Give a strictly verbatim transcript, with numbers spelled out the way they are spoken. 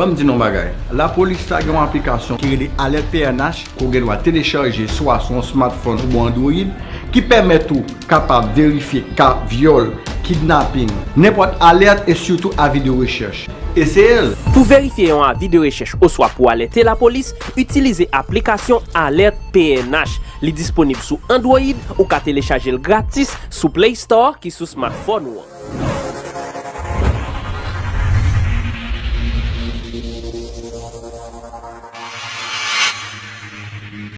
Ban m di nou yon bagay. Lapolis la gen yon aplikasyon ki rele Alert P N H, ke w gen dwa telechaje swa sou yon smartphone oubyen Android, ki pèmèt ou kapab verifye ka vyòl, kidnaping, nenpòt alèt e sitou avi de rechèch. Eseye l! Pou verifye yon avi de rechèch oswa pou alète lapolis, itilize aplikasyon Alert P N H. Li disponib sou Android, ou ka telechaje l gratis sou Play Store ki sou smartphone ou an.